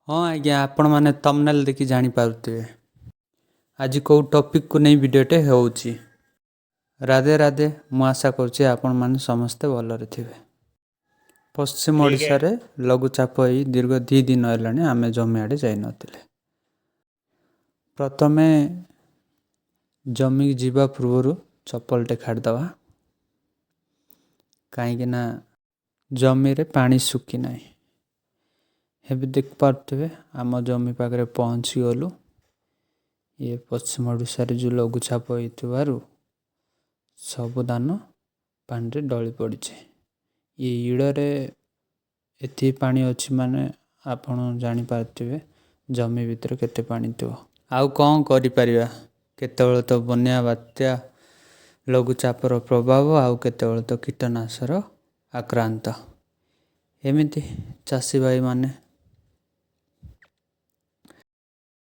ହଁ ଆଜ୍ଞା, ଆପଣମାନେ ଥମ୍ବନେଲ୍ ଦେଖି ଜାଣିପାରୁଥିବେ ଆଜି କେଉଁ ଟପିକ୍କୁ ନେଇ ଭିଡ଼ିଓଟେ ହେଉଛି। ରାଧେ ରାଧେ। ମୁଁ ଆଶା କରୁଛି ଆପଣମାନେ ସମସ୍ତେ ଭଲରେ ଥିବେ। ପଶ୍ଚିମ ठीक है। ଓଡ଼ିଶାରେ ଲଘୁଚାପ ହେଇ ଦୀର୍ଘ 2 ଦିନ ହେଲାଣି ଆମେ ଜମି ଆଡ଼େ ଯାଇନଥିଲେ। ପ୍ରଥମେ ଜମିକି ଯିବା ପୂର୍ବରୁ ଚପଲଟେ କାଢ଼ିଦେବା, କାହିଁକିନା ଜମିରେ ପାଣି ଶୁଖି ନାହିଁ। ଏବେ ଦେଖିପାରୁଥିବେ, ଆମ ଜମି ପାଖରେ ପହଞ୍ଚିଗଲୁ। ଇଏ ପଶ୍ଚିମ ଓଡ଼ିଶାରେ ଯେଉଁ ଲଘୁଚାପ ହେଇଥିବାରୁ ସବୁ ଧାନ ପାଣିରେ ଢଳି ପଡ଼ିଛି। ଇଏ ହିଡ଼ରେ ଏତିକି ପାଣି ଅଛି ମାନେ ଆପଣ ଜାଣିପାରୁଥିବେ ଜମି ଭିତରେ କେତେ ପାଣି ଥିବ। ଆଉ କ'ଣ କରିପାରିବା? କେତେବେଳେ ତ ବନ୍ୟା, ବାତ୍ୟା, ଲଘୁଚାପର ପ୍ରଭାବ, ଆଉ କେତେବେଳେ ତ କୀଟନାଶର ଆକ୍ରାନ୍ତ। ଏମିତି ଚାଷୀ ଭାଇମାନେ